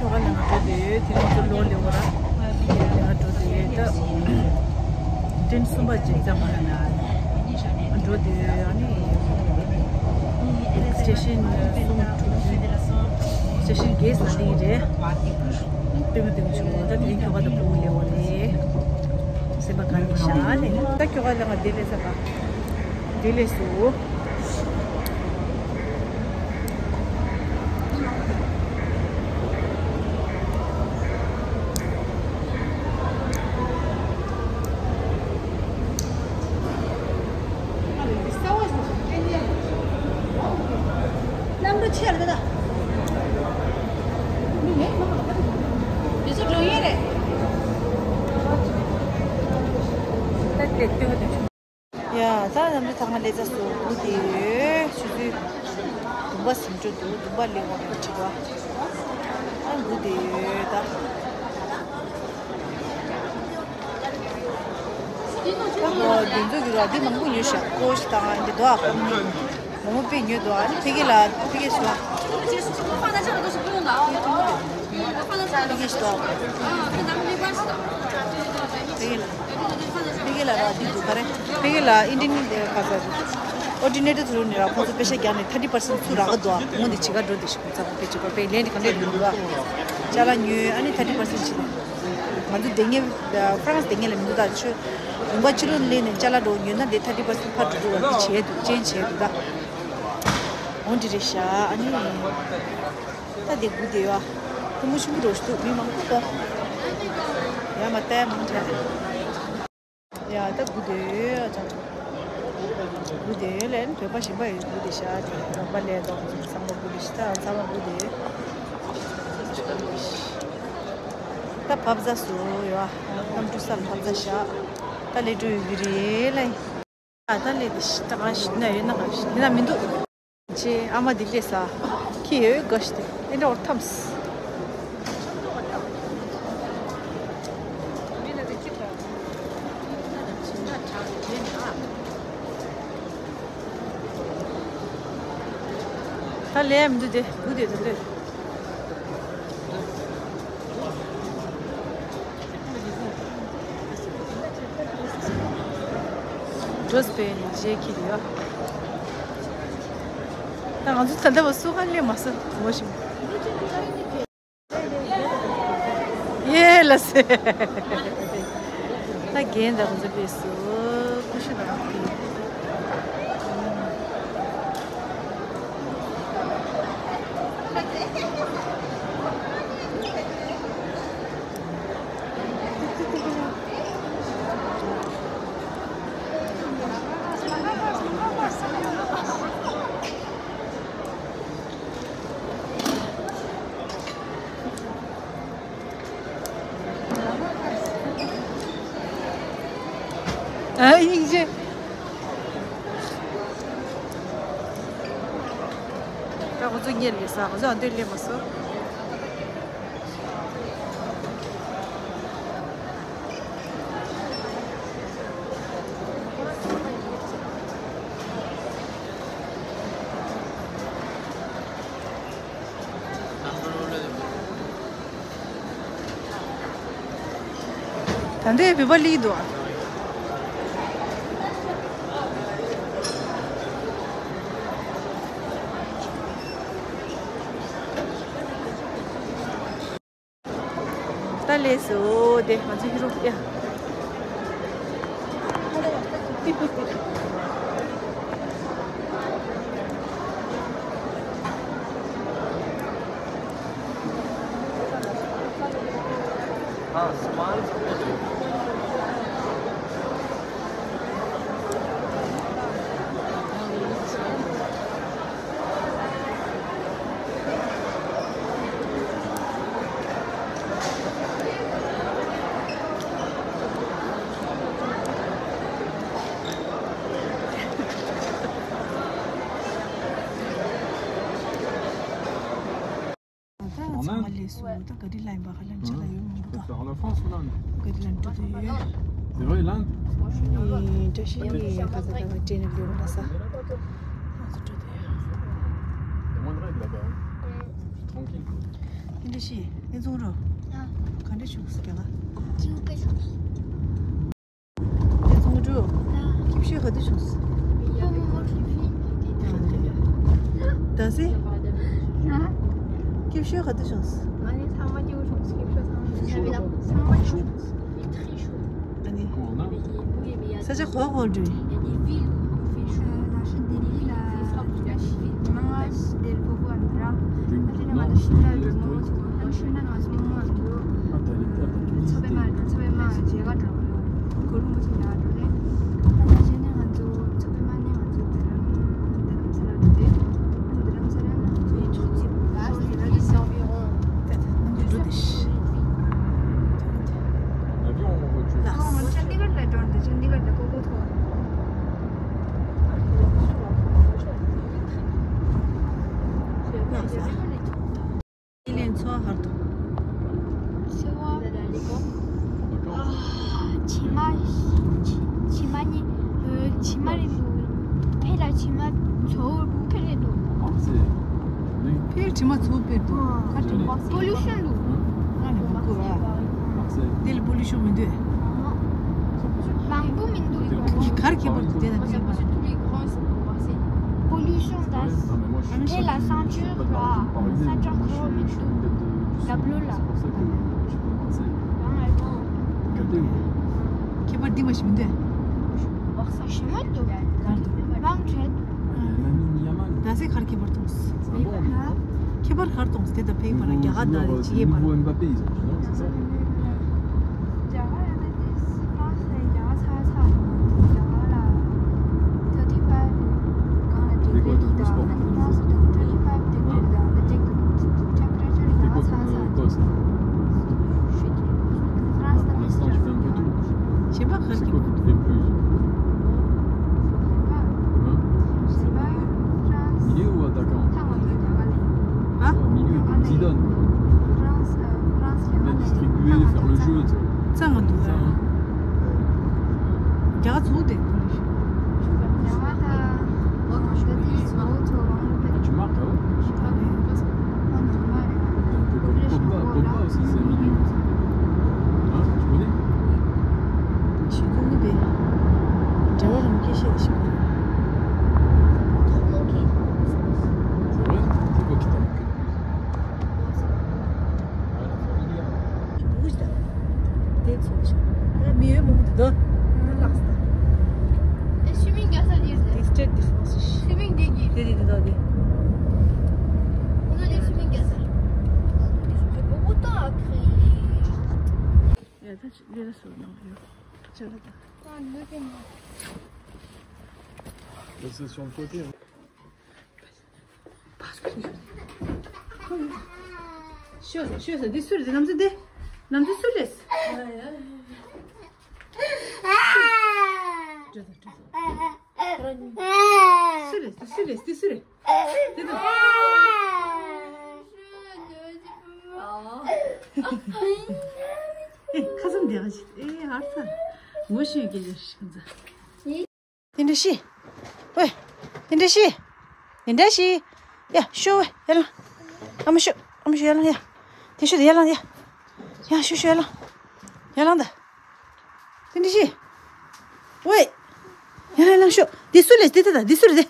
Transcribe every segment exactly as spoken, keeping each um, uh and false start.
ལ་འགྲོ་དེ་ཡོད། དེ་ང་ཚོ་ལོ་ལེ་བོ་ར་ལ་འགྲོ་དེ་ཡོད། ད་ཏྲེན་གསུམ་པ་ཅིག་ཙམ་ལ་འགྲོ་དེ་ཡོད། ཨ་ནི་སི་ཊེ་ཤན་གསུམ་དྲུག་སི་ཊེ་ཤན་བརྒྱད་ཟ་ནི་རེད། སྟོན་མི་སྟོན་བྱུང་། ད་དེ་རིང་ཁྱོ་ག་དང་བུ་ལེ་བོ་རེད། སེམས་པ་གང་གི་ཤ་ནས་ད་ཁྱོ་ག་ལ་ང་དེ་ལས་ས་ག་དེ་ལས་སུ། རྣམ་གྲོལ་ཆེ་རེད་ད། མི་ཚོ་འགྲོ་ཡས་རེད། ད་དེ་ལྟོས་དེ། ཡ། ད་རྣམ་གྲོལ་ཚང་མ་ལས་ཚ་སོ་སྒུག་དེ་ཡོད། ཆུ་ཚོད་བདུན་པ་ཟིན་འགྲོ་འདུག་བདུན་པ་ལས་འོང་གི་བྲིས་པ། ཨ་སྒུག་དེ་ཡོད་ད། ཨོ་འདི་ཚོ་གི་ར་འདི་མང་པོ་ཉོས་ཤག་ཀོ་ཤི་དང་འདི་དོ་ཨ་ཀོ་མི་མང་པོ་དཔེ་ཉོས་འདུག་ཨ་ནི་ཕ་གི་ལ་ཕ་གི་སོ། ཕ་གི་སོ། ཕ་གི་ལ། ཕ་གི་ལ་ར་འདི་འདུག་ག་རེ། ཕ་གི་ལ་ཨིན་ཊར་ནེཊ་ག་ས་རེད། ཨོ་ཌི་ནེ་ཊར་ཚོ་ནི་ར་ཁོང་ཚོ་པེ་ཤ་རྒྱག་ནས་ཐར་ཊི་པར་སེན་ཊི་ཚུར་རག་གི་འདུག་ཨ་ངོ་འདི་བྱེད་ག་འགྲོ་འདི་ཞིག་ཁོང་ཚོ་པེ་ཤ་རྒྱག་ནས་ལེན་འདི་ག་འདྲས་འདུག་ག་ལེན་འདི་ག་འདྲས་འདུག་ག་ཅ་ལག་ཉོས་ཨ་ནི་ཐར་ཊི་པར་སེན་ཊི་བྱེད་ནས། ང་ཚོ་དེ་ངས་ཧྥ་རན་སི་དེ་ངས་ལ་མི་འདུག་ད་ཆོས་ལུང་པ་ཕྱི་ལོགས་ལེན་ནས་ཅ་ལག་འགྲོ་ཉོས་ན་དེ་ཐར་ཊི་པར་སེན་ཊི་ཕར་འགྲོ་འགྲོ་བ་འདི་བྱས་འདུག་ཅན་བྱས་འདུག་ད། འོ་འདི་རེད་ཤག་ཨ་ནི། ད་དེ་སྒུག་བསྡད་ཡོད་ཨ། ཕོ་མོ་ཆུང་ཆུང་འགྲོ་ཞིག་འདུག་མི་མང་པོ་ཏོ། ཡ་མ་ལྟ་ཡ་མང་དྲགས། ཡ་ད་སྒུག་བསྡད་ཡོད་ཨ་ཅང་ཅང་། སྒུག་བསྡད་ཡོད་ལན་བོད་པ་གཞན་པ་ཡོད་སྒུག་བསྡད་ཤག་དེ་རོགས་པ་ལས་དང་ཚང་མ་སྒུག་བསྡད་ཤག་ད་ཚང་མ་སྒུག་བསྡད་ཡོད། ད་བབས་ཚ་སོ་ཡོད་ཨ། གནམ་གྲུ་སར་བབས་ཚ་ཤག་ད་ལས་འགྲོ་ཡོད་ཀྱི་རེད་ལ། ད་ལས་དེ་ཤི་ད་ག་ཤི་ན་ཡོད་ན་ག་ཤི་དེ་ན་མི་འདུག་ཅེ་ཨ་མ་དེ་ལས་ས་ཁྱི་ཡོད་ག་ཤི་དེ་ཨེ་འདྲ་འོར་ཐམས། ད་ལས་མི་འདུག་དེ་བུ་དེ་ད་ལྟོས། འགྲོ་སྤེལ་ནས་རྗེས་ཁྱེར་ཡོད། ད་ང་ཚོ་ད་ལྟ་བ་སུ་ག་སླེབས་མ་སོང་ངོ་ཤེས། ཡེ་ལ་སེ། ད་རྒན་ད་ང་ཚོ་སླེབས་སོང་། ཀུ་ཤུ་ནང་དེ། ཨ་སྙིང་རྗེ། ད་ཁོ་ཚོ་གཉིད་ལས་ས་ཁོ་ཚོ་ཨ་འདོད་སླེབས་མ་སོང་། ད་འདི་བོད་པ་ལི་འདུག་ད་ལས་སོ་དེ་ང་ཚོ་ཧི་རོ་ཡ། ད་ཚང་མ་ལས་སུ་ད་ག་རི་ལ་ཡིན་པ་ཧ་ལམ་ཆ་ལ་ཡོད་མང་པོ་ད། En France, en Inde. ག་རི་ལ་འགྲོ་དུ་ཡོད། C'est vrai, l'Inde. ཨེ་བཀྲ་ཤིས་ནི་ག་ས་ག་ས་ཏྲེན་ལས་འོང་ས། ང་ཚོ་འགྲོ་དུ་ཡོད། Il y a moins de règles là-bas, hein. C'est tranquille, quoi. ཤི། ནི་ཙུང་རུ། ཨ། ག་འདྲ་བྱུང་སོང་རྒྱ་གར། སྐྱིད་པོ་བྱུང་སོང་། ནི་ཙུང་རུ། ཨ། སྐྱིད་ཤོས་ག་དུས་བྱུང་སོང་། ཡ་མོ་མོ་ཁྲིད་ཕིན་གྱི་ད་སེ། ཨ། སྐྱིད་ཤོས་ག་དུས་བྱུང་སོང་། ང་ནི་ཚང་མ་སྐྱིད་པོ་བྱུང་སོང་། སྐྱིད་ཤོས་ཚང་མ་ཚང་མ་སྐྱིད་པོ་བྱུང་སོང་། ཨ་ནི། ས་ཆ་གོ་གོ་འགྲོ། ལགས་སོ། ལགས་སོ། ཨི་ལན་ཚོ་ཧར་དུ། ཚེ་བ། ཨ། བྱེ་མ། བྱེ་མ་ནི། བྱེ་མ་རེད་འདུག་ཕེ་ལ་བྱེ་མ་ཚོ་ཕེ་རེད་འདུག་ཕེ་བྱེ་མ་ཚོ་ཕེ་འདུག་ཁ་ཏྲི་མ། པོ་ལུ་ཤན་འདུག་ང་ནི་མ་གོ་བ། དེ་ལ་པོ་ལུ་ཤོ་མི་འདུག་མང་པོ་མི་འདུག་གར་ཁྱད་པར་དུ་དེ་ན་དེ་པོ་ལུ་ཤོ་དང་དེ་ལ་སང་ཆུ་ར་ས་ཅང་ཁོ་མི་འདུག་ད་བློ་ལ། ཁྱད་པར་འདི་མ་ཞིག་མི་འདུག་གར་དུ། རང་བྲལ་དུ། ད་སེ་གར་ཁྱད་པར་དུ། ཁྱད་པར་གར་གཏོང་སྟེ་ད་ཕེབས་པ་ན་རྒྱ་གར་དང་ཅི་ཡེ་པར། C'est quoi que tu fais un peu tout ? C'est quoi que tu fais le plus ? Hein ? Milieu ou attaquant ? Hein ? Ouais, milieu comme Zidane, quoi. Bien distribuer, faire le jeu, tu vois. ཙང་འདུག་ཨ། རྒྱ་ཚུགས་ཏེ། Ah, tu marques là-haut ? Un peu comme Pogba, Pogba aussi, c'est un milieu. Hein, tu connais ? ཞུ་ཀུན་གྱི་བེ། འབྲེལ་བ་རང་སྐད་བཤད་ཞུ། C'est vrai ? C'est quoi qui t'a marqué le plus ? Ah, la familia. དེ་ཚོ་ད་མི་ཡོད་མང་པོ་འདུག་ད། ལགས་སོ། དེ་ཤི་མིང་རྒྱ་ས་དེ་རེད། དེ་སི་ཊེཊ་ཌི་ཕེན་སི་ཤི་མིང་དེ་གི་དེ་དེ་དེ་དེ་དེ། ཁོ་ཚོ་དེ་ཤི་མིང་རྒྱ་ས་རེད། ཡ་ད་ལས་ལ་སོ་ནང་ཡོད། ཅི་ལ་ད། ད་ལོས་ཀྱི་ནང་། C'est sur le côté, hein. ཤོད་ཤོད་འདི་སུ་རེད། ནམ་ཚོད་འདི། ནམ་ཚོད་སུ་ལས། སུ་ལས་སུ་ལས་འདི་སུ་རེད། འདི་དང་། ཁ་སང་འདི་ག་ཞིག་ཨེ་ཧར་ཚ། ངོ་ཤེས་ཀྱི་ལས་ཤིག་ཁ་སང་། དེ་འདྲ་ཤི། ཝེ། དེ་འདྲ་ཤི། དེ་འདྲ་ཤི། ཡ་ཤོ་ཝེ་ཡར་ལངས། ཨ་མ་ཤོ། ཨ་མ་ཤོ་ཡར་ལངས་ཡ། དེ་ཤོ་དེ་ཡར་ལངས་ཡ། ཡ་ཤོ་ཤོ་ཡར་ལངས། ཡར་ལངས་ད། དེ་འདྲ་ཤི། ཝེ། ཡར་ལངས་ཡར་ལངས་ཤོ། དེ་སུ་ལས་དེ་དེ་ད་དེ་སུ་རེད་དེ།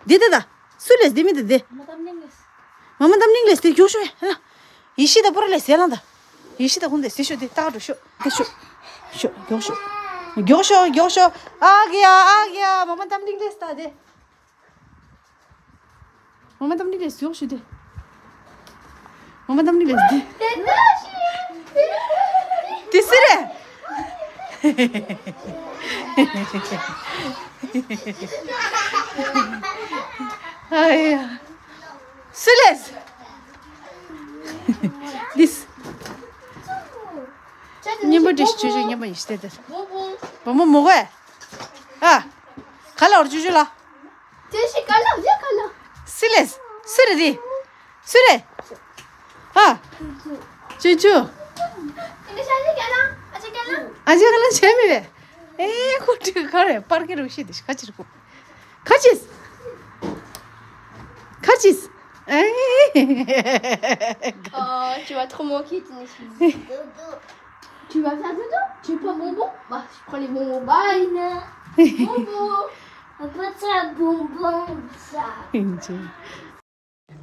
དེ་དེ་ད། སུ་ལས་དེ་མི་དེ་དེ། མ་མ་དམ་གླིང་ལས་དེ་མགྱོགས་ཤོ་ཡ་ལ། ཡེ་ཤེས་དང་པོ་ར་ལས་ཟེར་ལང་ད། ཡེ་ཤེས་དང་ཁུང་དེ་ཟེར་ཤོ་དེ་ལྟ་འགྲོ་ཤོ་དེ་ཤོ། ཤོ་མགྱོགས་ཤོ། མགྱོགས་ཤོ་མགྱོགས་ཤོ། ཨ་གི་ཡ་ཨ་གི་ཡ་མ་མ་དམ་གླིང་ལས་ད་དེ། མ་མ་དམ་གླིང་ལས་མགྱོགས་ཤོ་དེ། མ་མ་དམ་གླིང་ལས་དེ། དེ་སུ་རེད། ཨ་ཡ། སུ་ལས། དིས། སྙན་པོ་འདྲི་ཞིག་ཅོ་ཅོ་སྙན་པོ་ཡིན་ཞིག་དེ་དེར། བུ་མོ་མོ་གོས། ཨ། ག་ལ་འོར་ཅོ་ཅོ་ལ། དེ་ཞིག་ག་ལ་ཡ་ག་ལ། སུ་ལས། སུ་རེད་དེ། སུ་རེད། ཨ། ཅོ་ཅོ། དེ་ནི་ཤ་ཞིག་ག་ལ། ཨ་ཅེ་ག་ལ། ཨ་ཅེ་ག་ལ་བྱས་མི་རེད། ཨེ་ཁོ་དྲི་ག་རེ་པར་ཀེ་རུ་ཤི་དེ་ཤི་ཁ་ཅི་རུ་ཁོ། ཁ་ཅིས། ཁ་ཅིས། Oh, tu vas trop manquer, Tennessee. Tu vas faire dodo? Tu veux pas bonbon? Bah, je prends les bonbons. Bye. Bonbon. On peut faire bonbon, ça.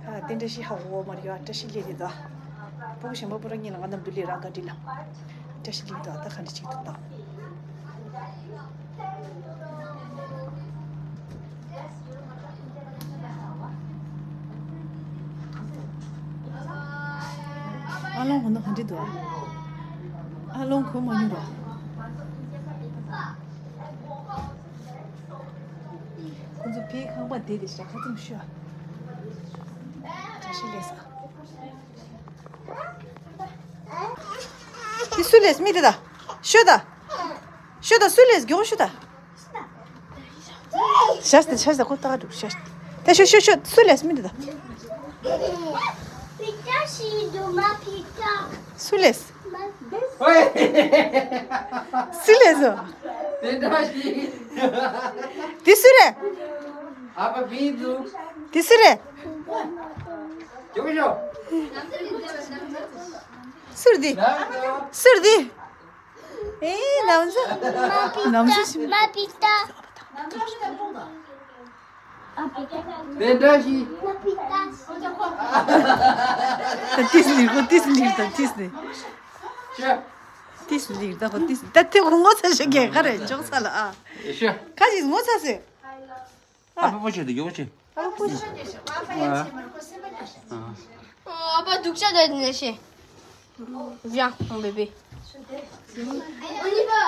ཨ། དེ་འདྲ་ཞིག་ཧ་གོ་མ་རེད་ཡ། བཀྲ་ཤིས་ལེགས་རེད་དོ། སྤུ་གུ་གཞན་པ་པུ་ར་གཉིས་ལ་ང་རྣམས་འདུག་ལེ་ར་ག་འདྲི་ལ། བཀྲ་ཤིས་ལེགས་དོ། ད་ག་འདྲ་ཞིག་འདུག་ད། ཨ་ལོང་གོ་ན་ག་འདྲི་འདུག་ཨ་ལོང་གོ་མ་མྱོང་རོ། ཁོ་ཚོ་ཕའི་ཁང་པ་དེ་རེད་ཤག་ཁ་ཙུམ་ཤོ། བཀྲ་ཤིས་ལེགས་སོ། དེ་སུ་ལེས་མི་དེ་ད། ཤོ་ད། ཤོ་ད་སུ་ལེས་མགྱོགས་ཤོ་ད། ཤ་སྟེ་ཤ་སྟེ་ཁོ་ཏག་འགྲོ་ཤ་སྟེ། ད་ཤོ་ཤོ་ཤོ་སུ་ལེས་མི་དེ་ད། སུ་ལེས། སུ་ལེས་སོ། དེ་འདྲ་ཞིག་དེ་སུ་རེད། ཨ་ཕ་བི་འདུག་དེ་སུ་རེད། ཇོ་ཇོ། སུ་རེད་དེ། སུ་རེད་དེ། ཨེ་ནམ་ཟ། ནམ་ཟ་ཞིམ། མ་པི་ཏ། དེ་འདྲ་ཞིག་ད་ཏིས་ལིར་གོ་ཏིས་ལིར་ད་ཏིས་ལིར། ཤ། ཏིས་ལིར་ད་གོ་ཏིས་ད་དེ་གོ་ངོ་ཚ་ཞིག་གེ་ག་རེ་འཇོག་ཚ་ལ་ཨ། ཤ། ཁ་ཅིག་ངོ་ཚ་ཟེར། ཨ་ཕ་པོ་ཆེ་དུ་ཡོ་ཆེ། ཨ་ཕ་པོ་ཆེ། ཨ་ཕ་སྡུག་ཅག་ད་ནས་ཤེ། Viens, mon bébé. On y va.